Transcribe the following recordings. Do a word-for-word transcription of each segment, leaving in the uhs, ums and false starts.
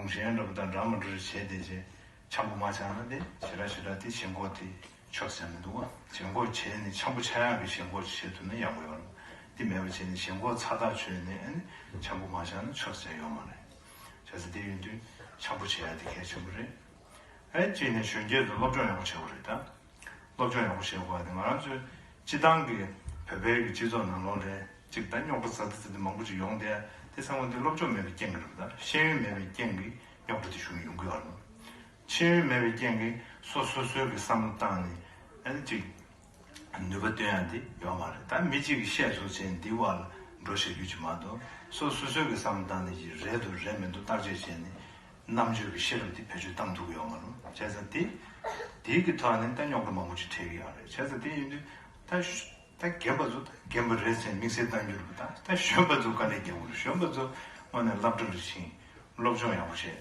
གཞན་འདྲ་པོ་དང་འདྲ་མི་འདྲ་བྱས་ཏེ་བྱས་འཆམ་པོ་མ་ཆགས་ན་དེ་ཞེ་དྲག་ཞེ་དྲག་དེ་ཞེན་ཁོག་དེ་ཆོག་ས་མི་འདུག་བ། ཞེན་ཁོག་བྱས་ནས་འཆམ་པོ་ཆགས་ཡག་གི་ཞེན་ཁོག་ཅིག་བྱེད་ཐུབ་ན་ཡག་པོ་ཡོད་རེད། དེ་མེད་པ་བྱས་ནས་ཞེན་ཁོག་ཚ་ཐག་ཆོད་ནས་ཨ་ནི་འཆམ་པོ་མ་ཆགས་ན་ཆོག་ས་ཡོད་མ་རེད། བྱས་ཙང་དེ་ཡིན་དུས་འཆམ་པོ་བྱེད་ཡག་དེ་གལ་ཆེན་པོ་རེད། ཨེ་གཅིག་ནས་གཞོན་སྐྱེས་ཚོ་སློབ་སྦྱོང་ཡག་པོ་བྱེད་དགོས་རེད་ད། སློབ་སྦྱོང་ཡག་པོ་བྱེད་དགོས་པ་དེ་ང་རང་ཚོའི་སྤྱི་བཏང་གི་བོད་པའི་གི་སྤྱི་ཚོགས་ནང་ལོགས་ལ་གཅིག་ད་རྙོག་དྲ་ཛ་དྲག་ཛ་དྲག་མང་པོ་ཅིག་ཡོང་བསྡད་དེ་ཚང་མ་དེ་སློབ་སྦྱོང་མེད་པའི་རྐྱེན་གྱིས་རེད་ད། ཤེས་ཡོན་མེད་པའི་རྐྱེན་གྱིས་རྙོག་དྲ་དེ་ཞུགས་ནས་ཡོང་གི་ཡོད་རེད། ཤེས་ཡོན་མེད་པའི་རྐྱེན་གྱིས་སོ་སོ་སོའི་གི་བསམ་བློ་བཏང་ནས་ཨ་ནི་གཅིག་ནུས་པ་བཏོན་ཡག་དེ་ཡོད་མ་རེད་ད། མི་གཅིག་གིས་བཤད་ཚུལ་བྱས་ནས་དེའི་འོག་ལ་འགྲོ་བྱེད་རྒྱུ་ཅིག་མ་གཏོགས་སོ་སོ་སོའི་གི་བསམ་བློ་བཏང་ནས་ཀྱི་རེད་འདུག་རེད་མི་འདུག་བརྟག་དཔྱད་བྱས་ནས། རྣམ་དཔྱོད་ཀྱི་ཤེས་རབ་དེ་བེད་སྤྱོད་བཏང་ཐུབ་ཀྱི་ཡོད་མ་རེད། བྱས་ཙང་དེ་དེའི་གི་ཐོག་ནས་ད་རྙོག་དྲ་མང་པོ་ཅིག་འཕྲད་ཀྱི་ཡོད་རེད། བྱས་ཙང་དེ་ཡིན་དུས་ད་ཤ- ད་རྒན་པ་ཚོ་ད་རྒན་པ་རེད་ཟེར་དམིགས་བསལ་གཏང་རྒྱུ་རེད་པ། ད་ད་གཞོན་པ་ཚོ་དཀའ་ལས་རྒྱག་དགོས་རེད། གཞོན་པ་ཚོ་དངོས་གནས་སློབ་གྲྭ་ལ་ཕྱིན་སློབ་སྦྱོང་ཡག་པོ་བྱས།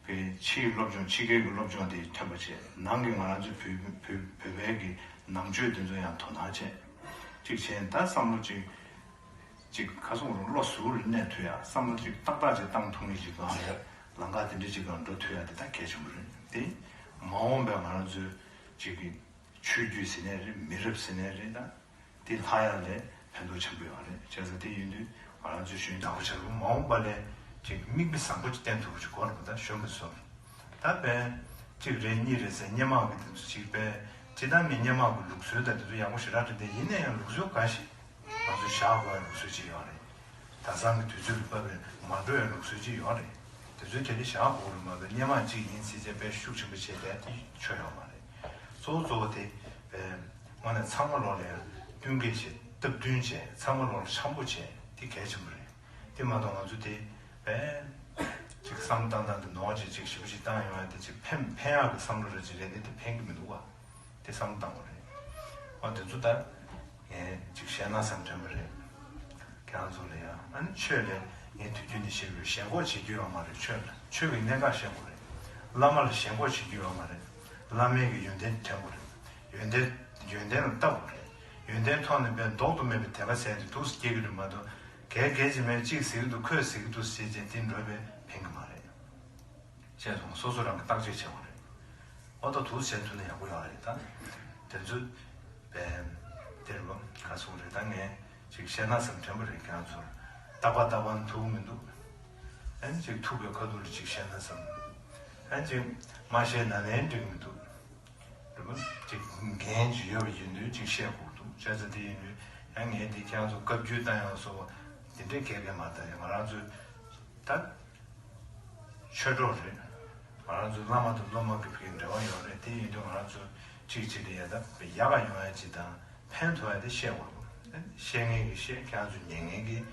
བའི་ཕྱིའི་སློབ་སྦྱོང་ཕྱི་རྒྱལ་གྱི་སློབ་སྦྱོང་དེ་ཐོན་པ་བྱས། ནང་གི་ང་རང་ཚོའི་བོད་བོད་བོད་པའི་གི་ནང་ཆོས་དེ་ཚོ་ཡང་དོ་སྣང་བྱས། གཅིག་བྱས་ད་བསམ་བློ་གཅིག་གཅིག་ཁ་སོང་རུང་བློ་གཟུ་བོར་གནས་ཐུབ་ཡ། བསམ་བློ་གཅིག་ཏག་ཏག་ཅིག་བཏང་ཐུབ་མཁན་ཅིག་གང་ཡོད་ལམ་ཁ་དེ་འདྲ་ཅིག་གང་འགྲོ་ཐུབ་ཡ་དེ་ད་གལ་ཆེན་པོ་རེད་དེ། མ་འོངས་པའི་ང་རང་ཚོའི་གཅིག་གི་ཆོས་བརྒྱུད་ཟེར་ནའི་རེད། མི་རབས་ཟེར་ནའི་རེད་ད། དེ་ལྷག་ཡག་ལས་ཕན་ཐོགས་ཆེན་པོ་ཡོད་རེད། བྱས་ཙང་དེ་ཡིན་དུས་ང་རང་ཚོའི་གཞོན་ནུ་བདག་པོ་བྱ་རུང་མ་འོངས་པ་ལས་ཅིག་མིག་དཔེ་བཟང་པོ་ཅིག་བསྟན་ཐུབ་པ་ཅིག་དགོས་རེད་པ། ད་གཞོན་པ་ཚོར་ད་དཔེ་གཅིག་རེད་གཉིས་རེད་ཟེར་སྔོན་མ་གི་དེ་ཚོ་ཅིག་དཔེ་སྤྱིར་བཏང་མི་སྔོན་མ་གི་ལུགས་སྲོལ་དང་དེ་ཚོ་ཡག་པོ་ཞེ་དྲག་རེད་དེ། ཡིན་ན་ཡང་ལུགས་སྲོལ་འགའ་ཞིག་ང་ཚོས་བཞག་དགོས་ཡ་ལུགས་སྲོལ་ཅིག་ཡོད་རེད། ད་སང་གི་དུས་ཚོད་ལ་བབས་པའི་མ་འགྲོ་ཡ་ལུགས་སྲོལ་ཅིག་ཡོད་རེད། དེ་ཚོའི་གྲས་དེ་བཞག་དགོས་རེད་མ་གཏོགས་སྔོན་མ་གཅིག་ཡིན་ཟེར་བྱས་དཔེ་ཤུགས་ཆེན་པོ་བྱས་བསྡད་དེ་ཆོ་ཡོད་མ་རེད། གཙོ་བོ་གཙོ་བོ་དེ་དཔེ་དངོས་གནས་ཚང་མ་ལོག་ལ་ཡང་བསྟུན་མཁས་བྱས་སྟབས་བསྟུན་བྱས་ཚང་མ་ལོག་ལ་འཆམ་པོ་བྱས་དེ་གལ་ཆེན་པོ་རེད། དེ་མ་གཏོགས་ང་ཚོ་དེ་དཔེ་ཅིག་བསམ་བློ་བཏང་སྟངས་དེ་ནོར་བ་ཅིག་ཅིག་ཞེ་པོ་ཅིག་བཏང་ཡོང་ཡ་དེ་ཅིག་ཕན་ཕན་ཡག་གི་བསམ་བློ་རེ་ཅིག་རེད་དེ། དེ་ཕན་གི་མི་འདུག་བ། དེ་བསམ་བློ་བཏང་དགོས་རེད། ཨ་དེ་ཚོ་ད་ངས་ཅིག་བཤད་ན་བསམ་དྲན་པ་རེད། ཁྱེད་རང་ཚོ་ལ་ཡང་ཨ་ནི་ཆོས་ལ་ངས་དུས་རྒྱུན་ནས་བཤད་དགོས། ཞེན་ཁོག་བྱེད་རྒྱུ་ཡོད་མ་རེད། ཆོས་ལ་ཆོས་ཀྱི་གནད་འགག་ཤེས་དགོས་རེད། བླ་མ་ལ་ཞེན་ཁོག་བྱེད་རྒྱུ་ཡོད་མ་རེད། བླ་མའི་གི་ཡོན་ཏན་དྲན་དགོས་རེད། ཡོན་ཏན་ཡོན་ཏན་ལ་བལྟ་དགོས་རེད། ཡོན་ཏན་ཐོག་ནས་དཔེ་ལྡོག་ཏུ་མེད་པའི་དད་པ་ཟེར་དེ་འདུག་སེ་སྐྱེ་གི་རེད་མ་གཏོགས་གལ་གལ་ཆེ་མེད་གཅིག་ཟེར་གི་འདུག་ཁོས་ཟེར་གི་འདུག་ཟེར་བྱས་དེ་འགྲོ་བའི་ཕན་གི་མ་རེད། བྱས་སོང་སོ་སོ་རང་གི་བརྟག་དཔྱད་བྱེད་དགོས་རེད། ཨོ་ད་དུ་བྱེད་ཐུབ་ན་ཡག་པོ་ཡོད་རེད་ད། དེ་ཚོ་བས་དེར་བ་ག་སོང་རེད་ད། ངས་ཅིག་བཤད་ན་བསམ་དྲན་པ་རེད་ཁྱེད་རང་ཚོར། རྟག་པ་རྟག་པ་ཐུག་མི་འདུག་ཨན་ཅིག་ཐུག་པའི་ཁ་ཐུག་ལ་ཅིག་བཤད་ན་བསམ། ཨན་ཅིག་མ་བཤད་ན་ལན་འགྲིག་མི་འདུག་རེད་བ། ཅིག་འགན་ཅིག་ཡོད་པ་ཡིན་དུས་ཅིག་བཤད་དགོས་འདུག་བྱས་ཙང་དེ་ཡིན་དུས་ཡང་ངས་དེ་ཁྱེད་རང་ཚོ་བཀའ་བཀྱོན་བཏང་ཡང་སོགས་པ་དེ་འདྲའི་གལ་གལ་མ་བཏང་ཡང་ང་རང་ཚོས་ད། ཆོས་གྲོགས་རེད། ང་རང་ཚོ་བླ་མ་དང་སློབ་མ་གི་ཕན་འབྲེལ་བ་ཡོད་རེད། དེ་ཡིན་དུས་ང་རང་ཚོ་གཅིག་གཅིག་ལ་ཡ་ད་ཡག་ག་ཡོང་ཡ་གཅིག་དང་ཕན་ཐོགས་ཡ་དེ་བཤད་དགོས་རེད། བཤད་མཁན་གྱིས་བཤད། ཁྱེད་རང་ཚོ་ཉན་མཁན་གྱིས་